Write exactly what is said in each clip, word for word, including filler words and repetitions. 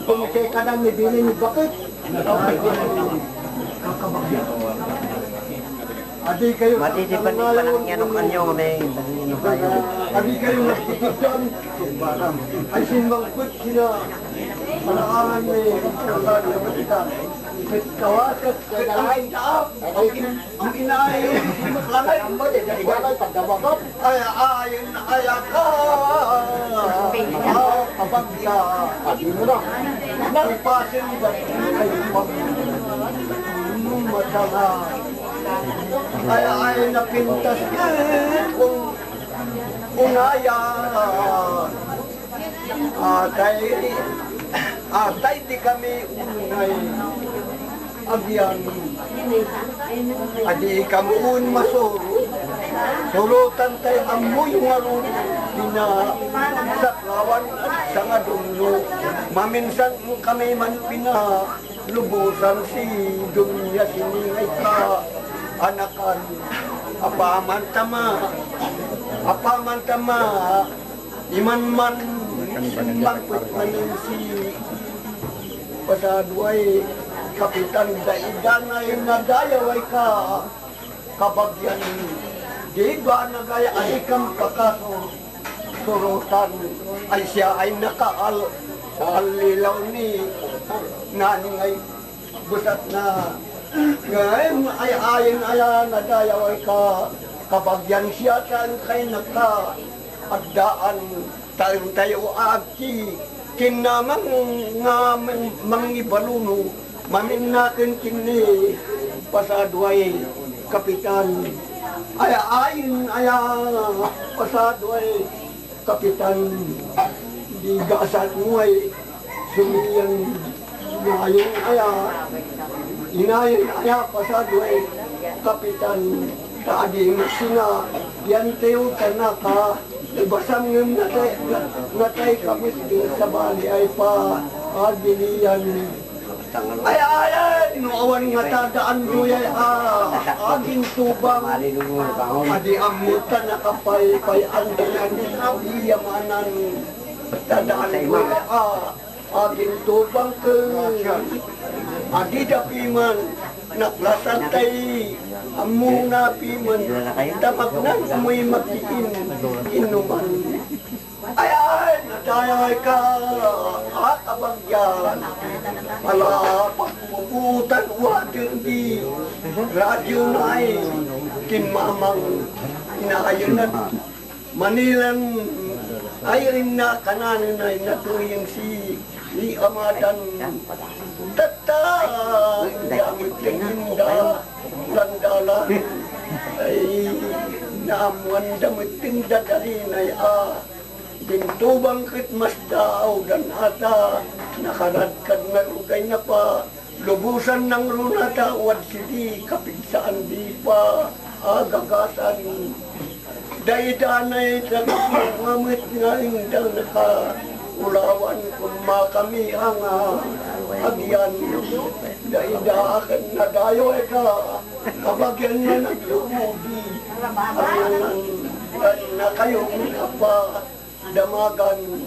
Kung ikay kanan ni bini ni bakit? Adi kayo Mati di pa ni panang yan ang anyo nga may, ano kayo. Adi kayo nagtitipdan. Ay simmangpet sina. Panangan ni Kasan na Matitan. Kawatat kay Daray. Ang in-, ang inay. Langay. Ang mati, dari balay, pagdabagap. Ay, ay, ay, aka. Ah, kapag ya. Adi mo na. Nagpasin ba? Ay, pag-, matanga. Ay, ay, napintas na kung unaya. Atay, atay, di kami unay. Agyan. Adi kamuon masuro. Surotan tay ammoyo ngarud, dina saklawan at sangadumno. Maminsan kami man pina lubusan si Doña Siningay ka anakan. Apaman tama, apaman tama, iman man simmangpet manen si Pasado ay Kapitan, daidanay nadayaw ay ka. Kabagyan, di ba nagaya ay kam pakasurutan, ay siya ay nakaal-, allilaw ni Naning ay busat na. Ngayon ay ayon aya nadayaw ay ka, kabagyan siya tan kay naka, agdaan. Taentayo a agki, kinnamang nga mang-, mangibaluno, maminnaken kinni Pasado ay Kapitan. Ay, ayon aya Pasado ay Kapitan, di gasat mo ay sumiyan. Inayon aya, inayon aya Pasado ay Kapitan, ta adi maksina, yan tayo tanaka, ibasam ngem natay, natay kami sa bali ay pa, agilian. Ay, ay, ay, no awan nga tadaan doyay, ah, aging tubang, adi ammo ta nakapaypay, ang tangan, iya maanan, tadaan doyay, ah. Agintubang ken adida piman, naplasan tay ammona piman, ta mapnan amoy makiin inuman. Ay, ay, nadayay ka, a, kabagyan. Ala, pagpuputan, wadeng di radyo na ay, kinmamang, inaayon na. Manilan ay rinna kananen ay natuyen si ni amadan. Tatta, damit tinda, landalan. Ay, naamuan damit tinda dalinay a. Dintubang ket masdaaw dan ata, nakaradkad nga rugay na pa. Lubusan nangruna ta wad sidi kapigsaan di pa agagasan. Daidanay ta gapu nga met nga inda nakaulawan kun makami nga agyan. Daida aken nadayo eka kabagian nga naglubudi. Ang nakayo nga pa damagan,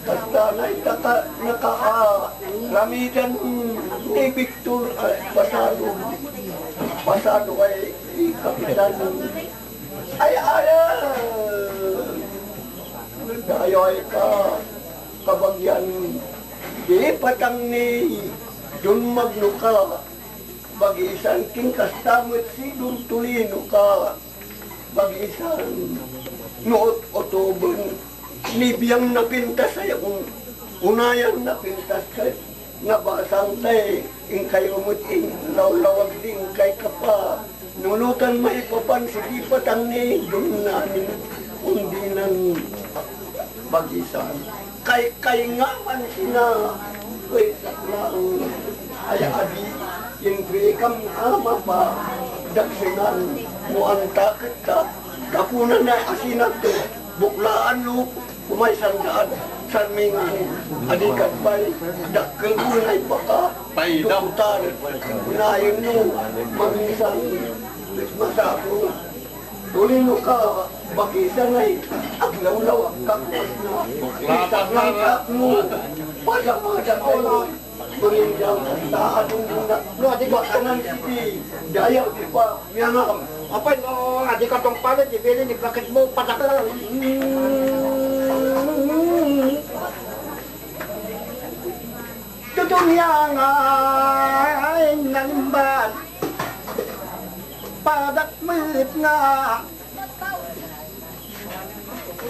kasta na itaka-, naka-, ah, ramidan ni Victor, ah, Pasado, Pasado ay Kapitan. Ay, ay, ah, nagdayay ka, kabagian, di patang ni Don Magno ka, bagisan king kasta met si Don Tolino ka. Bagisan, no ut-, utuben, ni biang napintas ay un-, unayan napintas kay nabasang tay, inkayo met in-, lawlawag di inkay kapa, nunutan maipapan si di patang ni Don Naning undinan bagisan. Kay, kay nga man sina, kay saklang, ay adi, inrikam ama pa, daksenan, no antaket ka, kapunan na asinan to, buklaan no, kumay sandaan, sarmingan, adi katpay, dakkel mo na ipaka, Paidam. Dukutan, nayon no, maminsan, masako, Tulino ka, bakit ay aglawlaw ang kakwas na. Isang ang kakmo. Pada-pada ko. Tulino ka, taadong na. No, adi ko, kanan si Pi. Daya, di pa. Miyangam. Apay, no, adi ka tong palit, di bilin, di bakit mo, patakal. Tutunia nga ay nalimban. Padak met nga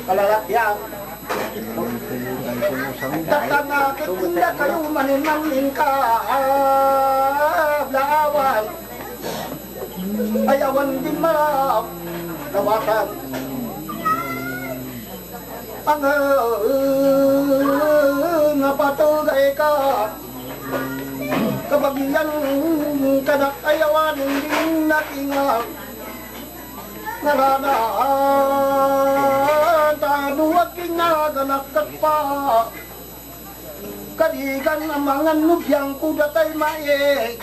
kalalakian. Tatanga ket inda kayo manen-manen ka ablaawan. Ay awan din malap. Kawasan. Ang, eh, napatugay ka. Kabagian kanak ayawan din natinga. Ngarana, ta duwag kinaganak kat pa. Kadigan amangan no biang ko datay maik.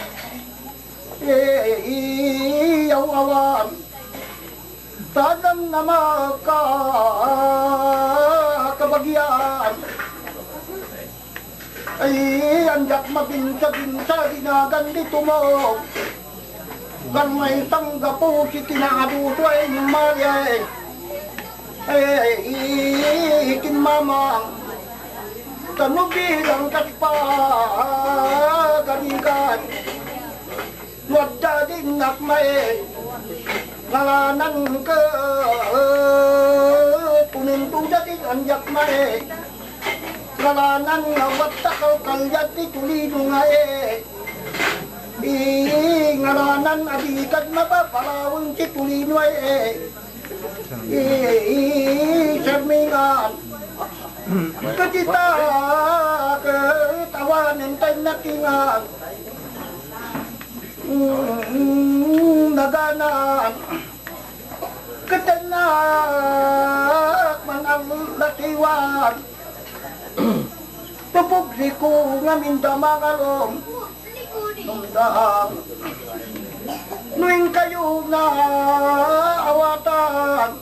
Eh, iyaw awan. Tadam na maka kabagian. Ay, andiak mabinsa-binsa, dinagan di tumong. Kan may tanggapo, si tinaado to ay mali ay. Ay, ikin mamang. Tano bilang kaspa, kanigan. Wadda din nakmae, ngalanan ke, pununtuda din andiak mae, ngalanan nga wadda kalkalian ti tulino ngae, i ngalanan a di kad mapapalawen ti tulino ae, i, i, sarmingan, kadita, ket awanen tayo nakingan. Mm, naganan. Ketennak man ang latiwan. Tupubliko ngamin da mangalom. Nungdaan. Nuing kayo na awatan.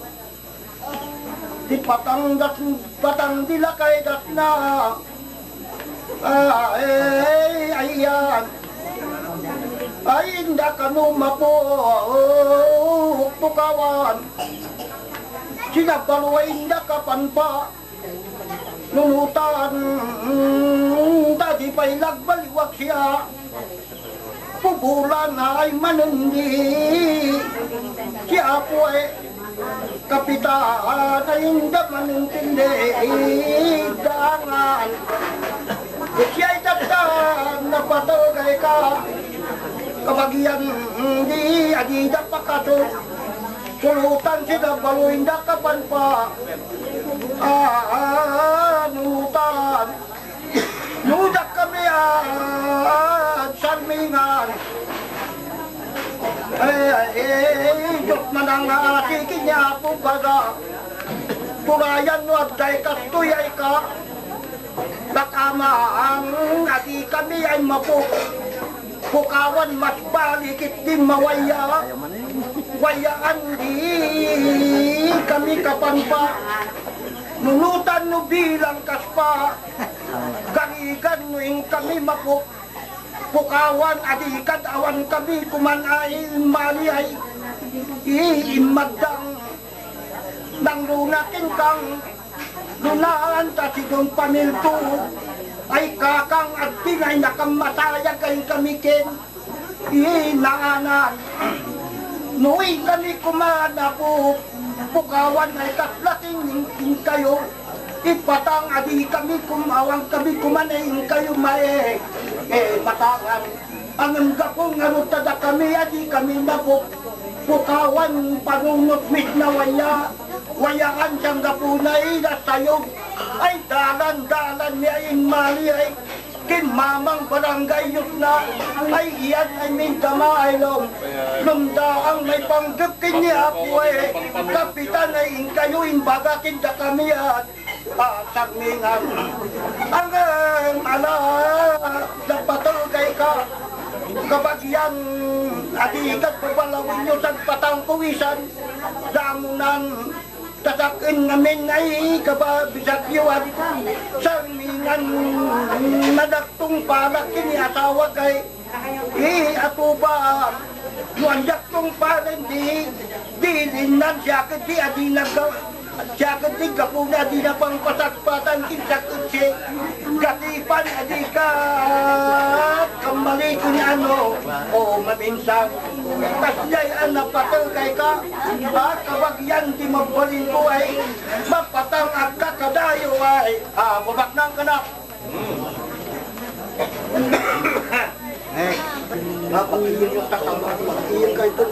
Ti patang dat-, patang di lakay datna. Ay, ayan. Ay, inda kano mapukpukawan. Sinabalo ay inda kapanpa. Nunutan, ta di pay lagbaliwag siya. Pubulan ay manen di. Si Apo ay kapitan ay inda manintindi. Dangan. Siya ay tattan napatagay ka. Kabagian di adida pakaso. Sulutan sida baloy da kapan pa. Ah, nutan. Nudak kami, ah, sarmingan. Eh, eh, Diyos manang nga asiki niya po baga. Turayan no agday kastoy ay ka. Baka maang adi kami ay mapuk-, pukawan mas balik iti mawaya. Wayaan di kami kapanpa. Nunutan no bilang kaspa. Garigan no in kami mapuk-, pukawan adi kad awan kami kuman ay mali ay i-, immagdang. Nang luna ken kang, lunaan ta si Don Pamilto, ay kakang agpingay na kammatayag ay kami ken inaanan. No in kami kuman a pu-, pukawan ay kaslating ning kayo, ipatang adi kami kumawan kami kuman ay kayo mae, eh, matangan. Ngem gapu ngarud ta dakami a dikami napuk-, pukawan panunot met na waya, wayaan siyang gapuna ida sayog. Ay dalan-dalan ni ay inmali ay ken mamang barangay yusna. Ay iyan ay mintama ay lom. Lumdaang may panggep ken ni Apo ay kapitan ay inkayo imbaga ken dakami at Pasarmingan. Angem ala, nagpatulgay ka. Kabagian, adi kat papalawenyo, tagpatangkuwisan. Damunan, tatak-en ngamin ay kababisatyo at sarmingan nadaktong palak kini asawa kay, eh, atuba, no andak tong paren di, di linnan siya ket di adi nagga-, siya ket di gapuna di napangpatak Patan kinsa ketdi, gatipan a di ka kammalikon ano, o maminsan, kasdiay a napateg kay ka, a kabagian ti mabalin ko ay, mapatang agka kadayo ay, a, babaknang ka na. Eh, napag-iyan yung tatama, pag-iyan kayo po,